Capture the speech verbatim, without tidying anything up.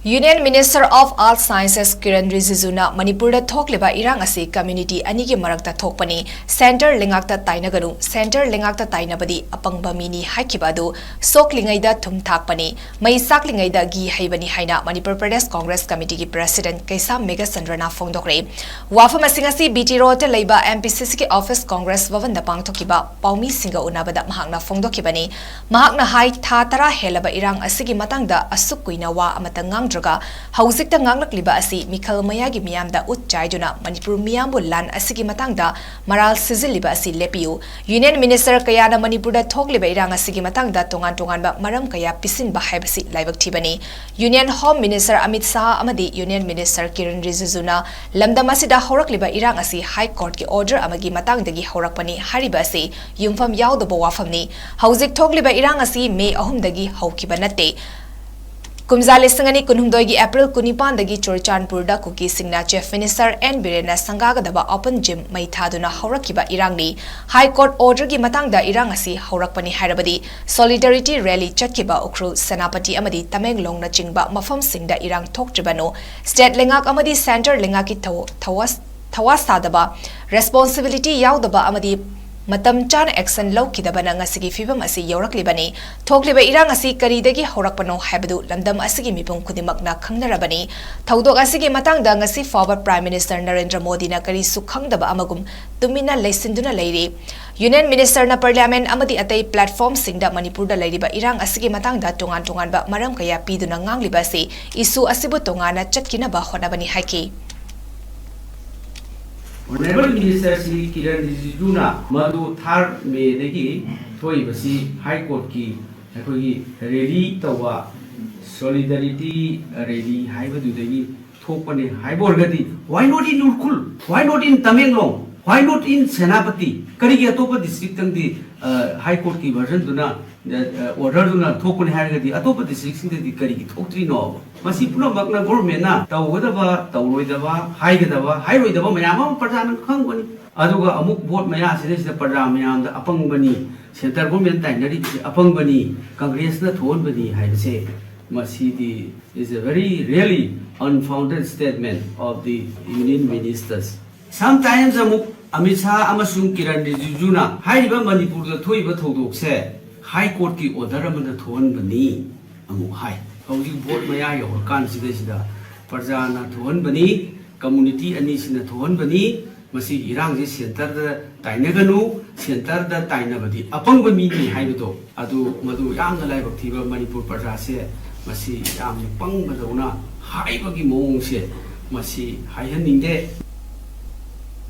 Union Minister of Earth Sciences Kiren Rijijuna ꯃꯅꯤꯄꯨꯔꯗ ꯊꯣꯛꯂꯤꯕ ꯏꯔꯥꯡ ꯑꯁꯤ community ꯑꯅꯤꯒꯤ ꯃꯔꯛꯇ ꯊꯣꯛꯄꯅꯤ, centre ꯂꯩꯉꯥꯛꯇ ꯇꯥꯏꯅꯒꯅꯨ, centre ꯂꯩꯉꯥꯛꯇ ꯇꯥꯏꯅꯕꯗꯤ ꯑꯄꯪꯕ ꯃꯤꯅꯤ ꯍꯥꯏꯈꯤꯕ ꯑꯗꯨ ꯁꯣꯛꯂꯤꯉꯩꯗ ꯊꯨꯝ ꯊꯥꯛꯄꯅꯤ, ꯃꯩ ꯆꯥꯛꯂꯤꯉꯩꯗ ꯘꯤ ꯍꯩꯕꯅꯤ ꯍꯥꯏꯅ ꯃꯅꯤꯄꯨꯔ ꯄ꯭ꯔꯗꯦꯁ ꯀꯣꯡꯒ꯭ꯔꯦꯁ ꯀꯃꯤꯇꯤꯒꯤ president ꯀꯩꯁꯥꯝ ꯃꯦꯘꯆꯟꯗ꯭ꯔꯅ ꯐꯣꯡꯗꯣꯛꯈ꯭ꯔꯦ꯫ ꯋꯥꯐꯝ ꯑꯁꯤ ꯉꯁꯤ B T Road ꯂꯩꯕ M P C Cꯒꯤ office Congress ꯚꯕꯟꯗ ꯄꯥꯡꯊꯣꯛꯈꯤꯕ ꯄꯥꯎꯃꯤꯁꯤꯡꯒ ꯎꯅꯕꯗ ꯃꯍꯥꯛꯅ ꯐꯣꯡꯗꯣꯛꯈꯤꯕꯅꯤ꯫ ꯃꯍꯥꯛꯅ ꯍꯥꯏ, ꯊꯥ ꯇꯔꯥ ꯍꯦꯜꯂꯕ ꯏꯔꯥꯡ ꯑꯁꯤꯒꯤ ꯃꯇꯥꯡꯗ ꯑꯁꯨꯛ ꯀꯨꯏꯅ ꯋꯥ ꯑꯃꯠꯇ ꯉꯥꯡꯗ꯭ꯔꯒ ꯍꯧꯖꯤꯛꯇ ꯉꯥꯡꯂꯛꯂꯤꯕ ꯑꯁꯤ ꯃꯤꯈꯜ ꯃꯌꯥꯒꯤ ꯃꯤꯌꯥꯝꯗ ꯎꯠ ꯆꯥꯏꯗꯨꯅ ꯃꯅꯤꯄꯨꯔ ꯃꯤꯌꯥꯝꯕꯨ ꯂꯥꯟ ꯑꯁꯤꯒꯤ ꯃꯇꯥꯡꯗ ꯃꯔꯥꯜ ꯁꯤꯖꯤꯜꯂꯤꯕ ꯑꯁꯤ ꯂꯦꯞꯄꯤꯌꯨ꯫ Union Minister ꯀꯌꯥꯅ ꯃꯅꯤꯄꯨꯔꯗ ꯊꯣꯛꯂꯤꯕ ꯏꯔꯥꯡ ꯑꯁꯤꯒꯤ ꯃꯇꯥꯡꯗ ꯇꯣꯉꯥꯟ ꯇꯣꯉꯥꯟꯕ ꯃꯔꯝ ꯀꯌꯥ ꯄꯤꯁꯤꯟꯕ ꯍꯥꯏꯕꯁꯤ ꯂꯥꯏꯕꯛ ꯊꯤꯕꯅꯤ꯫ Union Home Minister Amit Shah ꯑꯃꯗꯤ Union Minister ꯀꯤꯔꯟ ꯔꯤꯖꯤꯖꯨꯅ ꯂꯝꯗꯝ ꯑꯁꯤꯗ ꯍꯧꯔꯛꯂꯤꯕ ꯏꯔꯥꯡ ꯑꯁꯤ High Courtꯀꯤ order ꯑꯃꯒꯤ ꯃꯇꯥꯡꯗꯒꯤ ꯍꯧꯔꯛꯄꯅꯤ ꯍꯥꯏꯔꯤꯕ ꯑꯁꯤ ꯌꯨꯝꯐꯝ ꯌꯥꯎꯗꯕ ꯋꯥꯐꯝꯅꯤ꯫ ꯍꯧꯖꯤꯛ ꯊꯣꯛꯂꯤꯕ ꯏꯔꯥꯡ ꯑꯁꯤ May ꯑꯍꯨꯝꯗꯒꯤ ꯍꯧꯈꯤꯕ ꯅꯠꯇꯦ꯫ ꯀꯨꯝꯖꯥ ꯂꯤꯁꯤꯡ ꯑꯅꯤ ꯀꯨꯟꯍꯨꯝꯗꯣꯏꯒꯤ April ꯀꯨꯟꯅꯤꯄꯥꯟꯗꯒꯤ ꯆꯨꯔꯆꯥꯟꯄꯨꯔꯗ ꯀꯨꯀꯤꯁꯤꯡꯅ Chief Minister N ꯕꯤꯔꯦꯟꯅ ꯁꯪꯒꯥꯒꯗꯕ open gym ꯃꯩ ꯊꯥꯗꯨꯅ ꯍꯧꯔꯛꯈꯤꯕ ꯏꯔꯥꯡꯅꯤ꯫ High Court orderꯒꯤ ꯃꯇꯥꯡꯗ ꯏꯔꯥꯡ ꯑꯁꯤ ꯍꯧꯔꯛꯄꯅꯤ ꯍꯥꯏꯔꯕꯗꯤ solidarity rally ꯆꯠꯈꯤꯕ ꯎꯈ꯭ꯔꯨꯜ, ꯁꯦꯅꯥꯄꯇꯤ ꯑꯃꯗꯤ ꯇꯃꯦꯡꯂꯣꯡꯅꯆꯤꯡꯕ ꯃꯐꯝꯁꯤꯡꯗ ꯏꯔꯥꯡ ꯊꯣꯛꯇ꯭ꯔꯤꯕꯅꯣ꯫ State ꯂꯩꯉꯥꯛ ꯑꯃꯗꯤ centre ꯂꯩꯉꯥꯛꯀꯤ ꯊꯧ-, ꯊꯧꯋꯥ-, ꯊꯧꯋꯥ ꯁꯥꯗꯕ, responsibility ꯌꯥꯎꯗꯕ ꯑꯃꯗꯤ ꯃꯇꯝ ꯆꯥꯅ action ꯂꯧꯈꯤꯗꯕꯅ ꯉꯁꯤꯒꯤ ꯐꯤꯕꯝ ꯑꯁꯤ ꯌꯧꯔꯛꯂꯤꯕꯅꯤ꯫ ꯊꯣꯛꯂꯤꯕ ꯏꯔꯥꯡ ꯑꯁꯤ ꯀꯔꯤꯗꯒꯤ ꯍꯧꯔꯛꯄꯅꯣ ꯍꯥꯏꯕꯗꯨ ꯂꯝꯗꯝ ꯑꯁꯤꯒꯤ ꯃꯤꯄꯨꯝ ꯈꯨꯗꯤꯡꯃꯛꯅ ꯈꯪꯅꯔꯕꯅꯤ꯫ ꯊꯧꯗꯣꯛ ꯑꯁꯤꯒꯤ ꯃꯇꯥꯡꯗ ꯉꯁꯤ ꯐꯥꯎꯕ Prime Minister ꯅꯔꯦꯟꯗ꯭ꯔ ꯃꯣꯗꯤꯅ ꯀꯔꯤꯁꯨ ꯈꯪꯗꯕ ꯑꯃꯒꯨꯝ ꯇꯨꯃꯤꯟꯅ ꯂꯩꯁꯤꯟꯗꯨꯅ ꯂꯩꯔꯤ꯫ Union Ministerꯅ Parliament ꯑꯃꯗꯤ ꯑꯇꯩ platformꯁꯤꯡꯗ ꯃꯅꯤꯄꯨꯔꯗ ꯂꯩꯔꯤꯕ ꯏꯔꯥꯡ ꯑꯁꯤꯒꯤ ꯃꯇꯥꯡꯗ ꯇꯣꯉꯥꯟ ꯇꯣꯉꯥꯟꯕ ꯃꯔꯝ ꯀꯌꯥ ꯄꯤꯗꯨꯅ ꯉꯥꯡꯂꯤꯕ ꯑꯁꯤ issue ꯑꯁꯤꯕꯨ ꯇꯣꯉꯥꯟꯅ ꯆꯠꯈꯤꯅꯕ ꯍꯣꯠꯅꯕꯅꯤ ꯍꯥꯏꯈꯤ꯫ Honourable Minister ꯁ꯭ꯔꯤ ꯀꯤꯔꯟ ꯔꯤꯖꯤꯖꯨꯅ ꯃꯗꯨ third Mayꯗꯒꯤ ꯊꯣꯛꯏꯕꯁꯤ High Courtꯀꯤ ꯑꯩꯈꯣꯏꯒꯤ rally ꯇꯧꯕ, solidarity rally ꯍꯥꯏꯕꯗꯨꯗꯒꯤ ꯊꯣꯛꯄꯅꯦ ꯍꯥꯏꯕ ꯑꯣꯏꯔꯒꯗꯤ, why not in Ukhrul? Why not in Tamenglong? Why not in Senapati? ꯀꯔꯤꯒꯤ ꯑꯇꯣꯞꯄ districtꯇꯪꯗꯤ, ꯑ, High Courtꯀꯤ versionꯗꯨꯅ, ꯑ, orderꯗꯨꯅ ꯊꯣꯛꯄꯅꯦ ꯍꯥꯏꯔꯒꯗꯤ ꯑꯇꯣꯞꯄ districtꯁꯤꯡꯗꯗꯤ ꯀꯔꯤꯒꯤ ꯊꯣꯛꯇ꯭ꯔꯤꯅꯣ? ꯃꯁꯤ ꯄꯨꯝꯅꯃꯛꯅ governmentꯅ ꯇꯧꯒꯗꯕ, ꯇꯧꯔꯣꯏꯗꯕ, ꯍꯥꯏꯒꯗꯕ, ꯍꯥꯏꯔꯣꯏꯗꯕ ꯃꯌꯥꯝ ꯑꯃ ꯄ꯭ꯔꯖꯥꯅ ꯈꯪꯕꯅꯤ꯫ ꯑꯗꯨꯒ ꯑꯃꯨꯛ vote ꯃꯌꯥꯁꯤꯗꯩꯁꯤꯗ ꯄ꯭ꯔꯖꯥ ꯃꯌꯥꯝꯗ ꯑꯄꯪꯕꯅꯤ, centre government ꯇꯥꯏꯅꯔꯤꯕꯁꯤ ꯑꯄꯪꯕꯅꯤ, Congressꯅ ꯊꯣꯛꯍꯟꯕꯅꯤ ꯍꯥꯏꯕꯁꯦ ꯃꯁꯤꯗꯤ is a very really unfounded statement of the Union Ministers. Sometimes ꯑꯃꯨꯛ ꯑꯃꯤꯠ ꯁꯥꯍ ꯑꯃꯁꯨꯡ ꯀꯤꯔꯟ ꯔꯤꯖꯤꯖꯨꯅ ꯍꯥꯏꯔꯤꯕ ꯃꯅꯤꯄꯨꯔꯗ ꯊꯣꯛꯏꯕ ꯊꯧꯗꯣꯛꯁꯦ ꯍꯥꯏ ꯀꯣꯔꯠꯀꯤ ꯑꯣꯔꯗꯔ ꯑꯃꯅ ꯊꯣꯛꯍꯟꯕꯅꯤ ꯑꯃꯨꯛ ꯍꯥꯏ꯫ ꯍꯧꯖꯤꯛ ꯚꯣꯠ ꯃꯌꯥ ꯌꯧꯔꯀꯥꯟꯁꯤꯗꯩꯁꯤꯗ ꯄ꯭ꯔꯖꯥꯅ ꯊꯣꯛꯍꯟꯕꯅꯤ, ꯀꯝꯃꯨꯅꯤꯇꯤ ꯑꯅꯤꯁꯤꯅ ꯊꯣꯛꯍꯟꯕꯅꯤ, ꯃꯁꯤꯒꯤ ꯏꯔꯥꯡꯁꯦ ꯁꯦꯟꯇꯔꯗ ꯇꯥꯏꯅꯒꯅꯨ, ꯁꯦꯟꯇꯔꯗ ꯇꯥꯏꯅꯕꯗꯤ ꯑꯄꯪꯕ ꯃꯤꯅꯤ ꯍꯥꯏꯕꯗꯣ ꯑꯗꯨ, ꯃꯗꯨ ꯌꯥꯝꯅ ꯂꯥꯏꯕꯛ ꯊꯤꯕ ꯃꯅꯤꯄꯨꯔ ꯄ꯭ꯔꯖꯥꯁꯦ ꯃꯁꯤ ꯌꯥꯝꯅ ꯄꯪꯕꯗꯧꯅ ꯍꯥꯏꯕꯒꯤ ꯃꯑꯣꯡꯁꯦ ꯃꯁꯤ ꯍꯥꯏꯍꯟꯅꯤꯡꯗꯦ꯫